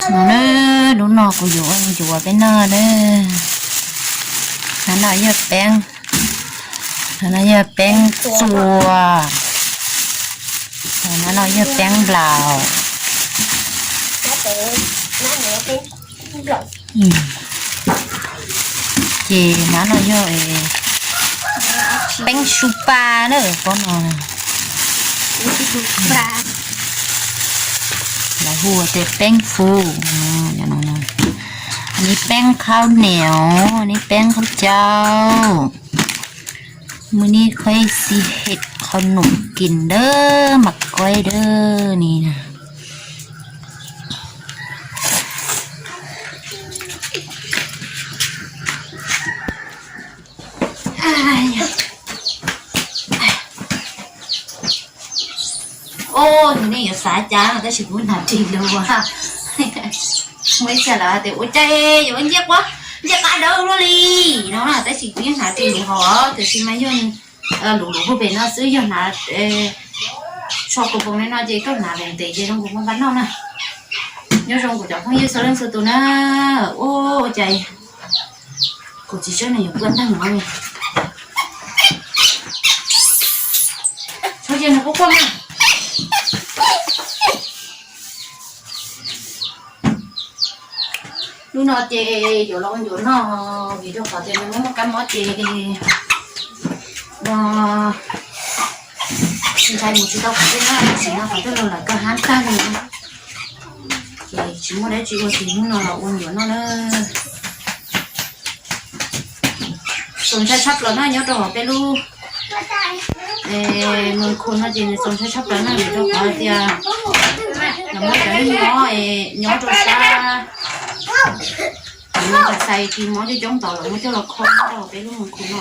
No na, hnub no kuv yuav ua ncuav peb noj na. Hnab no yog peeb, hnab no yog peeb txua, hnab no yog peeb nplaum. Ces hnab no yog peeb su pa na, pob no. Lawv hu tias peeb fu. Nib peeb khau niam, nib peeb khau cau, muaj nib khob xi hem khau num kis dawb mas koib dawb ni. Os, nws nej yuav xav cas no tab sis kuv hnav ris lawm. Muaj ib txhia lawv tias ua cas yuav ncej quav ncej qab dawb luaj li no na, tab sis kuv yeej hnav ris lawm hos, tiam sis mas yog luv luv pem no xwb, yog hnav tsho kua poom li no ces koj hnav ntev ntev ces zoo kuv muaj npaj noj na. Nyob zoo kuv cov phooj ywg txhua leej txhua tus na. Ua cas kuv txiv tsawb no yuav quaj ntag no. Txhob cia nws quaj quaj na. Hnub no ces yuav los ua ncuav noj, vim rau qhov tias nws muaj muaj kab mob ces no ntshai mus tsis tau qhov twg na, tab sis no qhov twg los lawv kawg hab tag li na. Ces tsis muaj dab tsi ua ces hnub no los ua ncuav noj na. Txaus ntshai tshaj plaws na nyob rau hauv peb lub Moos Khus no ces nws txaus ntshai tshaj plaws na vim rau qhov tias los muaj cov neeg nyob es nyob rau sab Moos Khus xais kis mob coob coob tod los muab coj los kho nyob rau hauv peb lub Moos Khus no.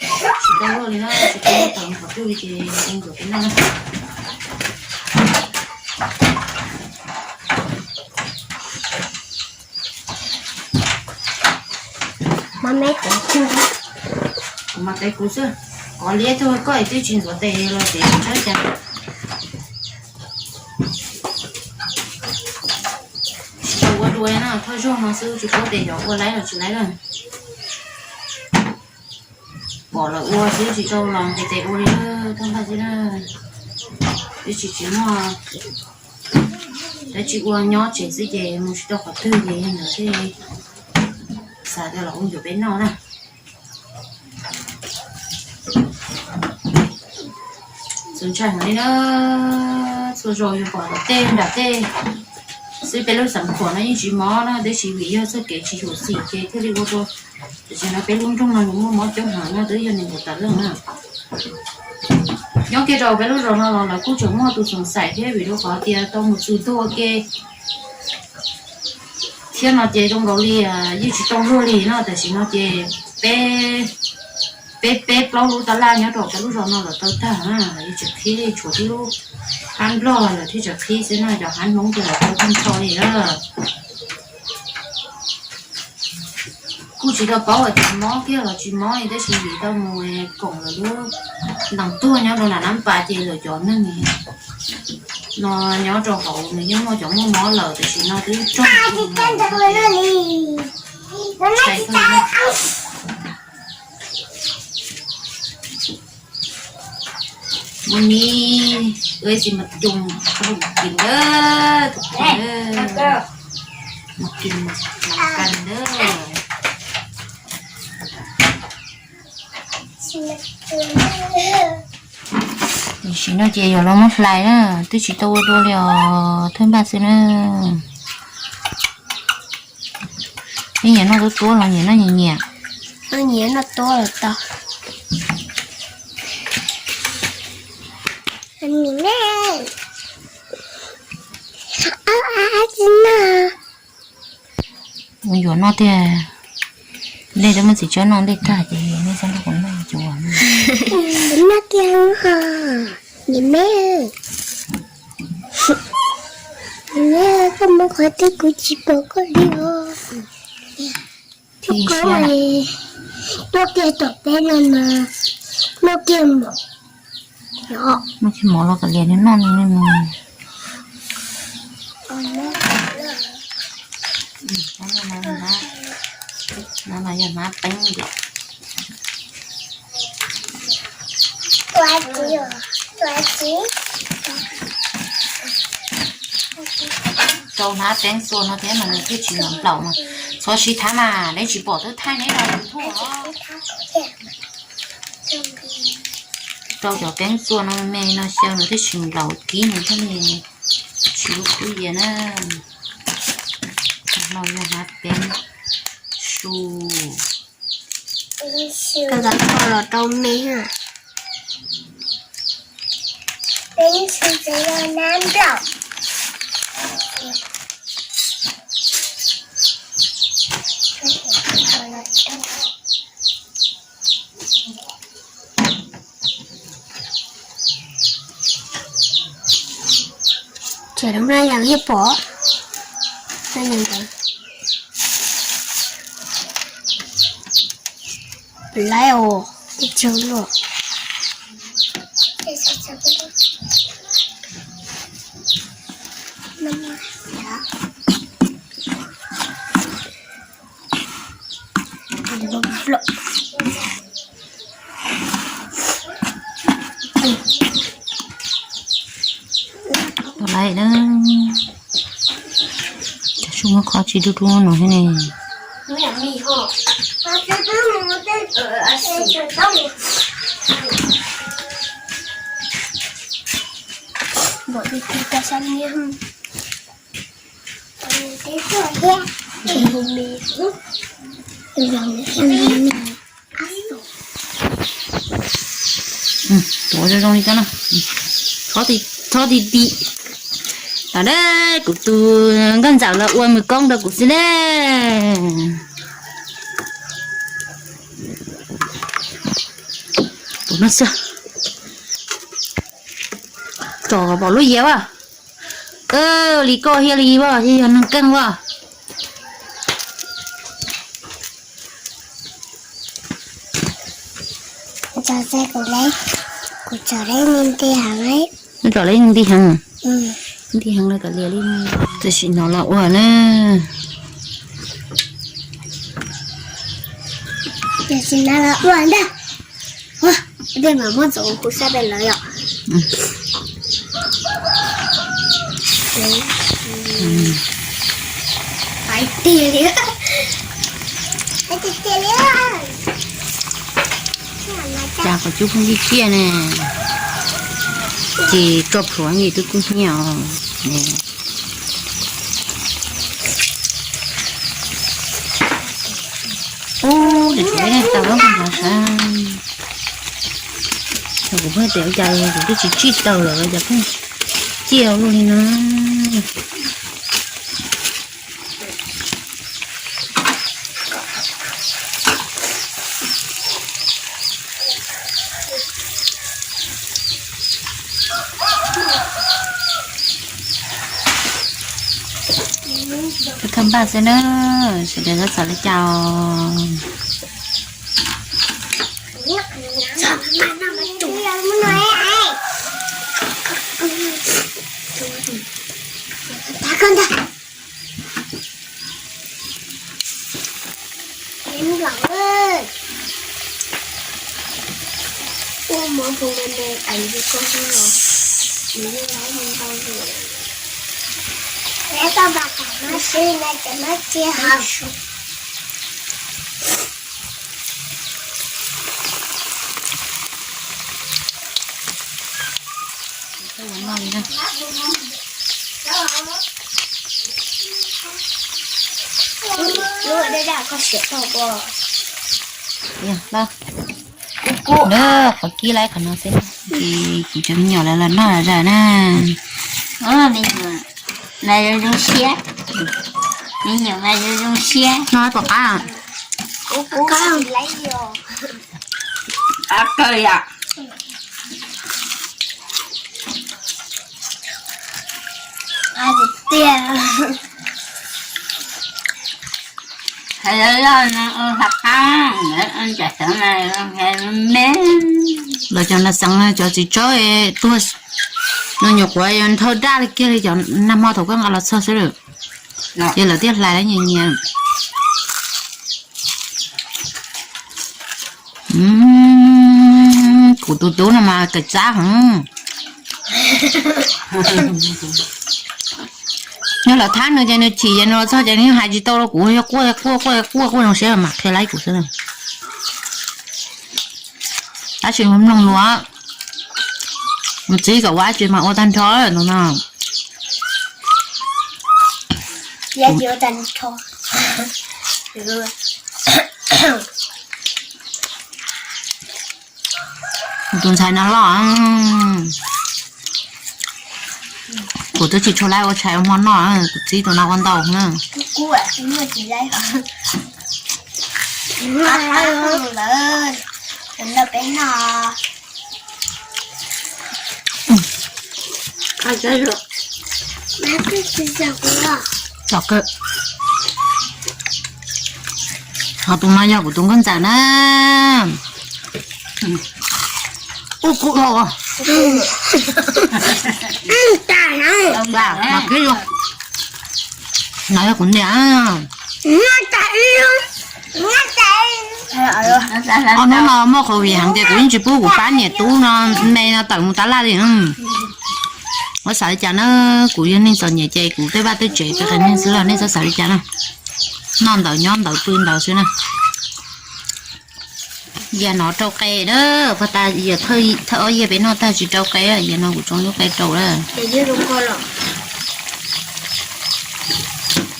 Tsis tau luaj li na, tsis tau luaj tau qhov twg li ces ua ncuav peb noj na. Kuv mas tes kuv xwb, kov liab tuaj koj twb tsis ntxuav tes los ces tsis txhob cas. Tsis tau ua dua no, thawj zaug no xwb tsis paub tias yuav ua laib los tsis laib lawm. Pom lawv ua xwb tsis tau los nqis tes ua li, thawj nqaij xwb na. Twb tsis tsis muaj dab tsi ua, nyob tsev xwb ces mus tsis tau qhov twg ces yog ntawd thiaj xav tias los ua ncuav peb noj na. Txaus ntshai heev li na, txhua zaus yus pom nram tej nram tej xwb peb lub xeev Khuam no yeej tsis mob na, tab sis vim yog txoj kev tsis xyuam xim ces thiaj li ua rau tam sim no peb lub nroog no nws muaj mob coob heev no twb yog nws mus tas leej na. Nyob kiag rau peb lub zos no los lawv kuj tseem muaj tus xoom xaim thiab vim rau qhov tias tau mus txug tuaj ua ke thiab no ces zoo nkaus li yeej tsis tau luaj li no, tam sim no ces peb peb peb plaub lub tab laj nyob rau peb lub zos no lawm tau tag na, yeej tsis qhib li, tshuav tib lub hab Nplog lawm thiaj tseem qhib xwb no, cov hab Hmoob ces lawv tau tag nrho li lawm. Kuj tsis tau paub tias mob kiag los tsis mob li, tab sis vim tau mus koom lawv lub ntees tuag nyob rau nram Nab Pas ces lawv cov neeg no nyob rau hauv nws yeej muaj cov muaj mob lawm, tam sim no twb raug Mus ni, ua si mas tus mus kis ntawd, tus kis ntawd, mus kis mas kas ntawd. Tam sim no ces yuav los muab hlais na, twb tsis tau ua dua li os, thawj npaj xwb na. Peb nyiam noj tuab tuab los nyiam noj nyias nyias? Noj nyias noj tuab los tau. Ua ncuav noj tiag. Dej twb muab txiv tsawb noj ntej tag ces nej txhob nrog kuv noj ncuav. Noj kiag ho, niam me. Niam me, koj mus qhov twg kuv tsis pom koj li os. Koj tuaj kiag tom teb no mas noj kiag mov. Noj kiag mov los kom liam nws noj nws. No mas yog hnav peeb lawm. Rau hnav peeb txua no thiab mas nws thiaj tsis nplaum mas. Txhob sib thaij mas, neb tsis pom twb thaij neb no YouTube os. Rau cov peeb txua no me no xyaw nws thiaj tsis nplaum kib nws thiaj li tsis lub kub yias na. No yog hnav peeb su. Tau tas tau los rau me. Peeb su txawm yog nab nplaum. Ces lub no yog yeej pom, no yog ntawd. Laiv os, ib tsaug luaj. Laiv na, cas tsis muaj qhov tsis dub dub no thiab ne. Tuav zoo zoo li ko na. Txhob ti ti. Los dab, kuv tus nkauj ntxawm los ua mws koob rau kuv xwb ne. Tus no xwb. Tsom pom lub yias as. Li koj thiaj li as, yog neeg keej as. Kuv tsom li nti heev, nti heev, nti heev no kom liam li. Tam sim no los ua na. Tam sim no los ua ntag. Ua, tej mas muab ntxuav kuv sab pem lawv yom. Hais tiag li, hais tiag tiag li. Cas kom cub pheej tsiaj tsiaj ne, ces tso plhuav ces twb kub hnyiab os. Ub, tsis tau lub nqaij sav. Kuv pheej tias cas kuv twb tsis tsij taws lawm cas pheej ciaj luaj li no. Kab npaj xwb na, sawv daws txhawj txhawj li cas os. Ua mov pus me me, Qhov kib laib qhov no xwb, ces kuv cov me nyuam lawv los noj zom zaws na. Me nyuam mas zoo zoo siab, me nyuam mas zoo zoo siab. Noj pom qab, qab kawg li. Tiag. Hais lawv loj no, hais qab, cov xyov na, me. Los cov nas xeev cov txiv tsawb tuag, no nyuam qhuav yog nthawj daj li kiag li cov nag hmo thaum koj nqa los txog xwb lawm. Ces lawv thiaj hlais nyias nyias. Kuv tus tub no mas kawm txab heev. Yog lawv thab nws ces nws chim ces nws los txog ces nws hais tsis tau rau kuv, yog quaj quaj quaj quaj quaj zoo siab mam qhia laib kuv xwb. Tab sis mloog lus, mus txib kom ua dab tsi mas ua tag nrho no. Tus ntxhais no loj, kuv twb tsis tshua laib ua tshais ua hmo noj, kuv txib tus no ua ntau na. Ho tus no yog kuv tus nkauj ntxawm na. Ub, kuv dhau. Mas kib, no yog kuv niam. Ob hnub no muaj covid heev ces kuv yeej tsis pub kuv pab niam tub no me no tawm mus tab laj li. Muab xav li cas na, kuv yog neeg txom nyem ces kuv tej vaj tej tsev ces qhia neeg xwb los nej txhob xav li cas na. Noj ntawd nyob ntawd pw ntawd xwb na. Yias no rau qe na, pag tas yias thawj ob yias peb noj tag tsis rau qe, yias no kuv tsoo lub qe rau lawm.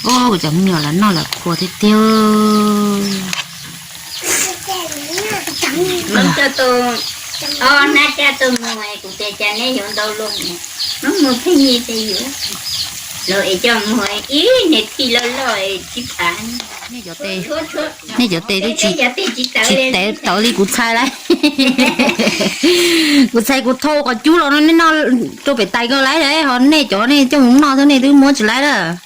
Ub, kuv cov me nyuam lawv noj lawv qhuas tiag tiag. Hnab coj tuaj mus, kuv tias cas neb yuav ntau loo, hnub mus pheej yig ces yuav, los es coj mus ib niag phij loj loj tsis phav. Nej cov tes twb tsis tawv li kuv txhais lawm. Kuv txhais kuv thau qos cub los no nej noj rau pem tais koj lawm, ho nej cov nej coj mus noj xwb nej twb muab tsis lawm lawm.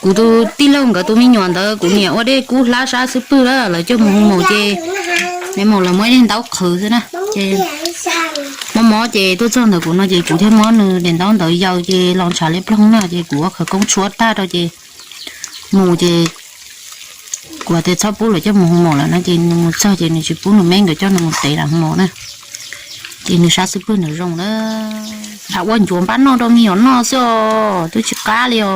Kuv tus tij laug nkawd tus me nyuam ntawd kuv niam ua dej kub hlab sab xub pwg lawm, lawv coj mus hu maum ces, mus lawv muab ib daim ntaub qhwv xwb na. Ces mob mob ces tuaj txog ntawm kuv no ces kuv thiaj muab nws daim ntaub ntawd yaws ces los ntshav li ploog na, ces kuv ua khawv koob tshuab tag rau ces mus ces kuv tias txhob pub lawv coj mus hu maum lawm no ces nws mus txog ces nws tsis pub nws me nkawd coj nws mus tev lam hu maum na. Ces nws sab xub pwg nws zoo na. Ua ncuav npab noj rau me nyuam noj xwb os, twb tsis qab li os.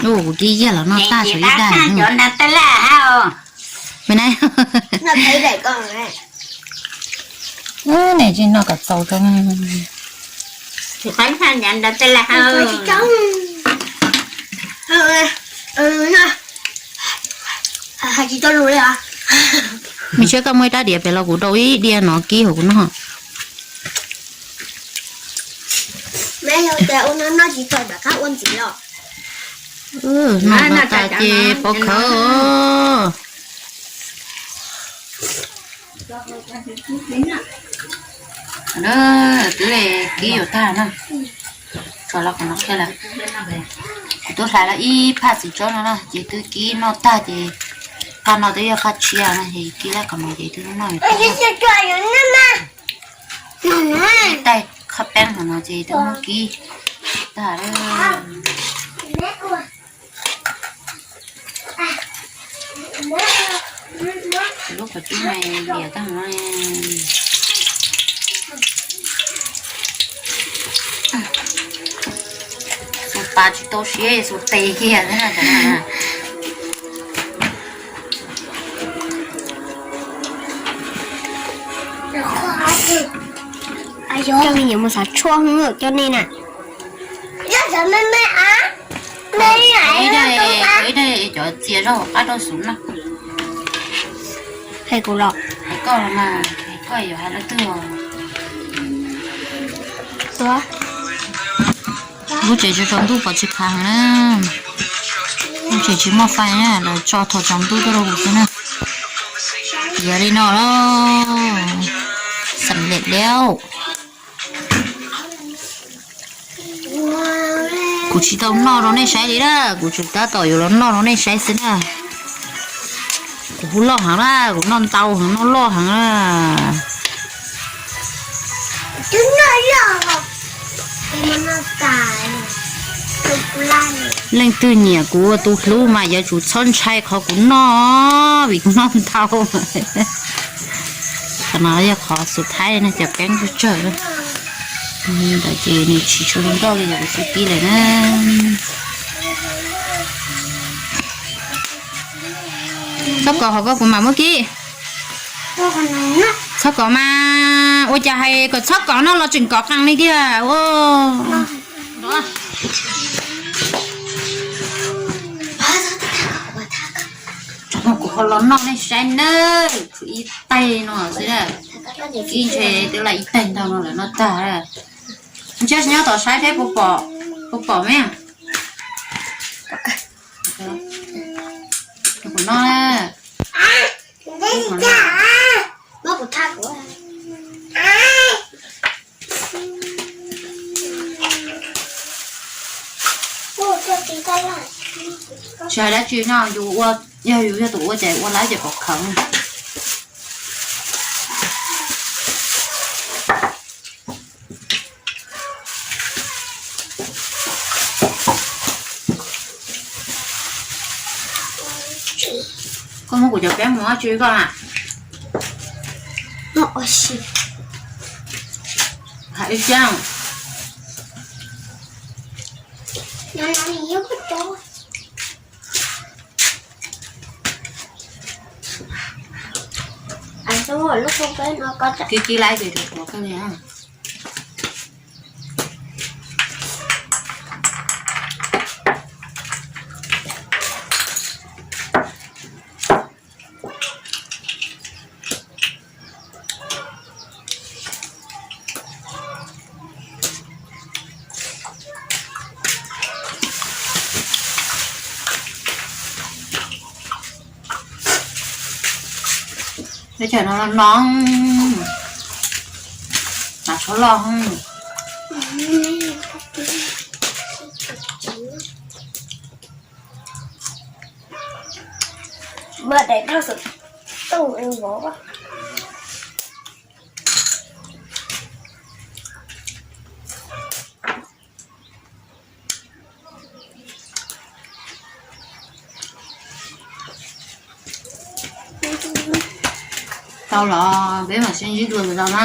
Kuv cib yias los noj tag saum ib daim. Me ne, nej tsis noj kom txaus rau. Me tshiab, koj muaj ib rab diav pem los kuv rau ib diav no kib hauv kuv noj. Noj no tas ces pov khawv os. Twb kib yuav tag na. Tso los qhov no kiag lawm. Kuv twb hlais los ib phaj txiv tsob no na ces twb kib noj tag ces phaj no twb yog phaj tshiab na ces kib lawm qhov no ces twb noj. Ib taig qhab peeb hauv no ces twb muab kib tag lawm. Lub qhov cub no liam tag no. Xuas pas tsis tau siab xuas tes kiag xwb na. Coj me nyuam mus xav tshuaj hwv coj nej na. Ib daim cov txias zaub qab rau xub na. Hais kuv los, hais koj los mas, hais koj yuav hais leej twg os. Lub tsev tsaus ntuj pom tsis khav heev na. Lub tsev tsis muaj fais na, lawv tso thaum tsaus ntuj tuaj rau hauv xwb na. Tiav li no los xam lem liab. Kuv tsis tau noj rau nej saib li na, kuv tsuas tab tom yuav los noj rau nej saib xwb na. Kuv hu loj heev na, kuv noj ntau heev, noj loj heev na. Leej twg nyiam kuv ua tus hlub mas yuav tsum txhob ntshai qhov kuv noj, vim kuv noj ntau. Qhov no yog qhov xus thaib no, cov keeb tsawg tsawg. Ntawd ces nws tsis tshua zoo nkauj li yog kuv xub kib lawm na. Txhob kov hov koj, kuv mam muab kib. Txhob kov mas, ua cas hais kom txhob kov no los tseem kov qees li tiag. Kuv ho los noj nej saib nawb, tshuav ib taig no xwb na. Ib ntshe twb la ib taig ntau no lawm no tag. Ntshe nyob tom saib thiab puas pom me. Kuv no, tsis hais dab tsi no, yus ua, yog yus yog tus ua ces ua lawm ces pom khaws. Koj muab kuv cov keeb mus dab tsi koj a? Hais ib xeeb. Kib kib laib ces rau tuav kawg li. Teb chaws no no, tav tshuav loj. Tau los peb mam sib ntsib dua lwm zaus na.